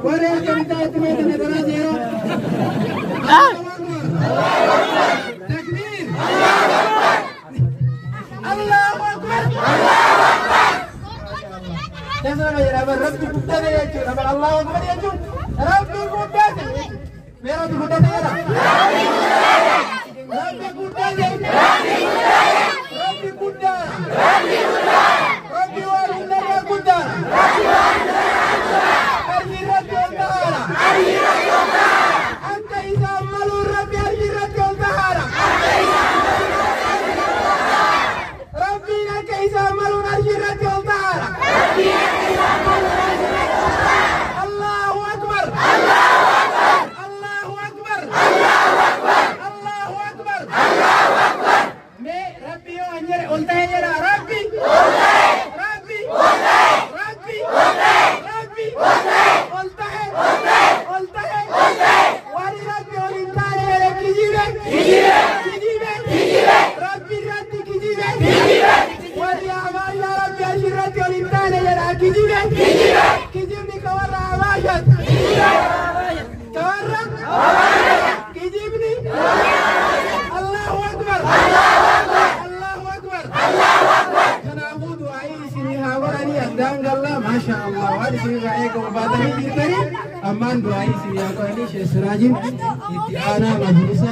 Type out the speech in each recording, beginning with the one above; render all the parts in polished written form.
Warri harka bitaa itti meetan daraa seera. Takbiir. Allahu Akbar. Tasuma jedhama Rabbi guddate jechuudha. Allahu Akbar jechuun Rabbi guddate. Mee Rabbi guddate jedha. Rabbi guddate. Rabbi guddaa. Rabbi waan hundarra guddaa. Arshi irratti ol ta'aadha. Akka isaan maluun Rabbi arshi irratti ol ta'aadha. Rabbiin akka isaan maluun arshi irratti ol ta'aadha. Allahu Akbar. Allahu Akbar. Allahu Akbar. Mee Rabbi yoo an jedhe ol ta'e jedha. Rabbi. Rabbi. Rabbi. Rabbi. Ol ta'e. Ol ta'e. Warri Rabbi ol hin taane jedhe kijibe. Kijibe. Rabbi irratti kijibe. Warri Abaashaa Rabbi achi irratti ol hin taane jedha kijibe. Kijibni ka warra Abaashaati. Ka warra kijibni. Allahu Akbar. Allahu Akbar. Kanaafuu du'aa'ii isinii haa godhanii addaan gallaa maasha Allah waan isinirraa eegamu baatanii jirtanii ammaan du'aa'ii isinii haa godhanii Sheekh Siraajiin itti aanaa majlisa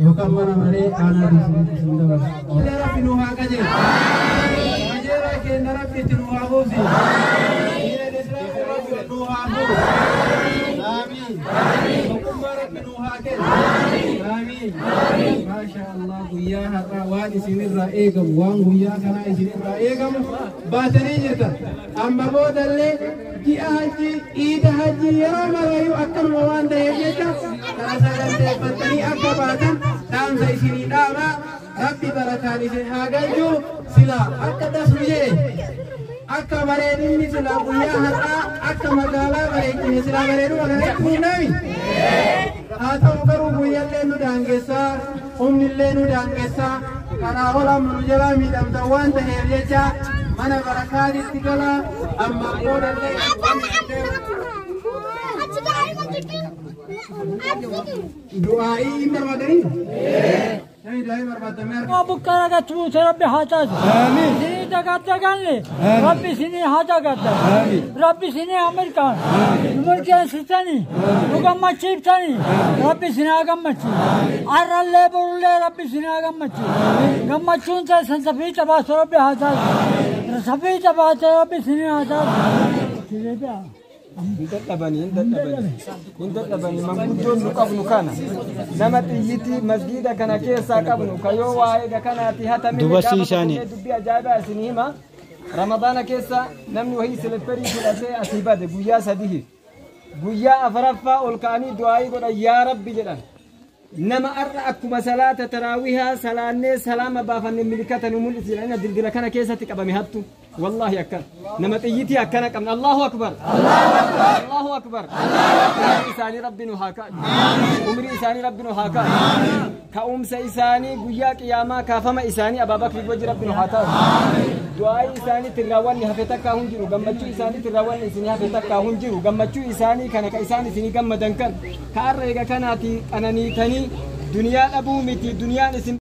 yookaan mana maree aanaa isin dabarsa. Rabbi nu haa qajeelu. Qajeelaa keenya Rabbi itti nu haa buusi. Diina Islaama Rabbi nu haa fuudhu. Aamiin. Tokkummaa Rabbi nu haa kennu. Aamiin. Maasha Allah guyyaa har'aa waan isinirraa eegamu waan guyyaa kanaa isinirraa eegamu baatanii jirtan. Amma boodallee ji'a hajji iida hajji yeroo marayyuu akkanuma waan ta'eef jecha kana saganteeffattanii akka baatan dhaamsa isinii dhaamaa Rabbi barakaan isin haa galchu sila akka dasnu jedhe akka bareedinni sila guyyaa har'aa akka magaalaa bareechine sila bareeduma kanatti fuunami. Haa ta'u garuu guyyaallee nu daangessaa humnillee nu daangessaa kanaa ol amma nu jalaa miidhamtan waan ta'eef jecha mana barakaatitti galaa amma boodallee du'aa'ii hin barbaadanii? Namni du'aa'ii barbaadamee harka. Bukkara gatbuute Rabbi haa taasisu. Isinii dagaddagalle Rabbi isinii haa dagaddagu. Rabbi isinii haa milkaa'u. Nu milkeessitanii nu gammachiiftanii Rabbi isin haa gammachiisu. Har'allee borullee Rabbi isin haa gammachiisu. Gammachuun teessan safii cabaasu Rabbi haa taasisu. Safii cabaate Rabbi isinii haa taasisu. Hin dadhabanii hin dadhabanii hin dadhabanii manguddoon nu qabnu kana nama xiyyitii masgiida kana keessaa qabnu ka yoo waa'ee kanaati hatame Dubartii isaanii. Dubbii ajaa'ibaa isin hima. Ramadaana keessa namni wahii silipperii fudhatee asii bade guyyaa sadihi guyyaa afuraffaa ol ka'anii du'aayii godhan yaa Rabbi jedhan. Nama arra akkuma salaata taraawihaa salaannee salaama baafanne milikata nu mul'isu jedhanii dildila kana keessatti qabame hattu. Wallaahi akkana nama xiyyitii akkana qabna. Allahu Akbar. Allahu Akbar. Umrii isaanii Rabbi nu haa kaa'u. Umrii isaanii Rabbi nu haa kaa'u. Ka'umsa isaanii guyyaa qiyaamaa kaafama isaanii Abaabakri wajji Rabbi nu haa taa'u. Du'aa'ii isaanii tirraawwanni hafe takkaa hin jiru. Gammachuu isaanii tirraawwanni isinii hafe takkaa hin jiru. Gammachuu isaanii kana ka isaan isinii gammadan kan ka har'a eega kanaati qananiitanii duniyaa dhabuu miti duniyaan isin